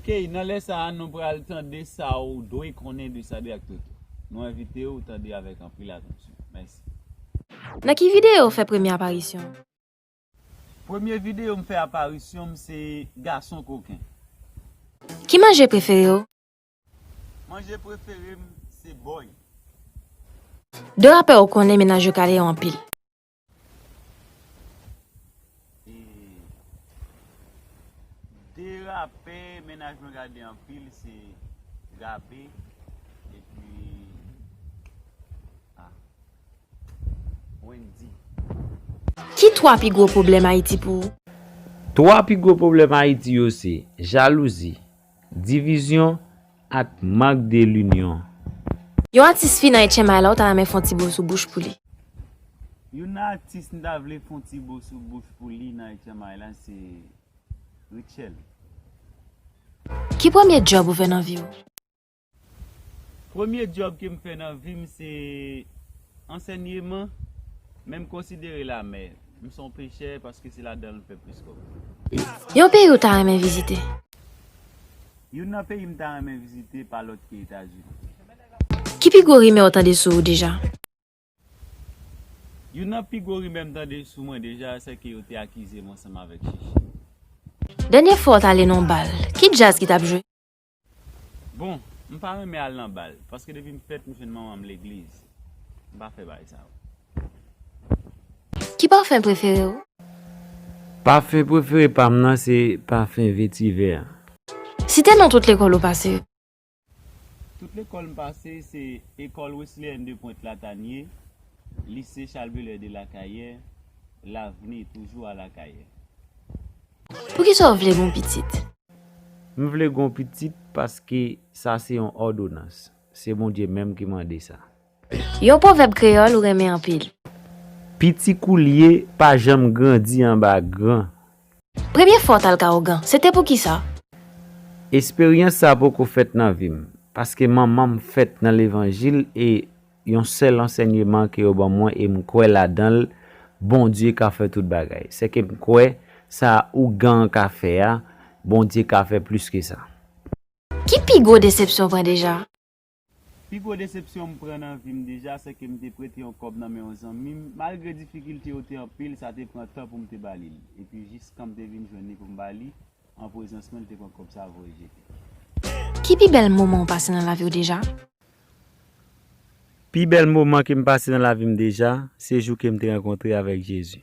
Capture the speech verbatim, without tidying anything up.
Ok, nan lè sa a, nou pral tande sa w dwe konnen de Sadrac Toto. Nou envite w tande avèk anpil atansyon. Mèsi. Nan ki videyo w fè premye aparisyon? Premye videyo m fè aparisyon m se Gason Koken. Ki manje prefere w? Manje prefere m se bòy. De rapè ou konnen mennaj yo kale yo anpil. E de rapè mennaj mwen gade anpil se Gabe epi ah, Wendy. Ki twa pi gwo pwoblèm Ayiti pou ou? Twa pi gwo pwoblèm Ayiti yo se jalouzi, divizyon ak mank de linyon. Yon atis fi nan H M I la ou ta renmen fè yon ti bo sou bouch pou li? Youn nan atis m ta vle fè yon ti bo sou bouch pou li nan H M I la se Rutshelle. Ki premye djòb ou fè nan vi w? Premye djòb ke m fè nan vi m se ansèyman, men m konsidere l amè. M se yon pechè paske se ladan l m fè plis kòb. Yon peyi ou ta renmen vizite? Youn nan peyi m ta renmen vizite pa lòt ke Etazini. Ki pi gwo rimè ou tande sou ou deja? Youn nan pi gwo rimè m tande sou mwen deja se ke yo te akize m ansanm avèk Chichi. Dènye fwa ou t ale nan yon bal, ki djaz ki t ap jwe? Bon, m pa renmen al nan bal, paske depi m fèt m jwenn manman m legliz. M pa fè bagay sa yo. Ki pafen prefere w? Pafen prefere pa m nan se pafen vetivè. Site non tout lekòl ou pase yo. Tout lekòl m pase se Ekòl Wesleyèn de Pwent Latanye, Lise Charles Belair de Lakayè, Lavni toujou a Lakayè. Poukisa w vle gen yon pitit? M vle gen yon pitit paske sa se yon òdonans. Se Bondye menm ki mande sa. Yon pwovèb kreyòl ou renmen anpil. Piti koulye pa janm grandi anba gran. Premye fwa w t al ka ougan, se te pou kisa? Esperyans sa poko fèt nan vi m, paske manman m fèt nan levanjil e yon sèl ansèyman ke yo ban mwen e m kwè ladan l, Bondye ka fè tout bagay. Sèke m kwè sa ougan an ka fè a, Bondye ka fè plis ke sa. Ki pi gwo desepsyon w pran deja? Pi gwo desepsyon m pran nan vi m deja, sèke m te prete yon kòb nan men yon zanmi m. Malgre difikilte yo te anpil, sa te pran tan pou m te ba li l. Epi jiskan m te vin jwenn li pou m ba li, an prezans mwen, l te pran kòb sa voye jete. Ki pi bèl moman w pase nan lavi w deja? Pi bèl moman ke m pase nan lavi m deja, se jou ke m te rankontre avèk Jezi.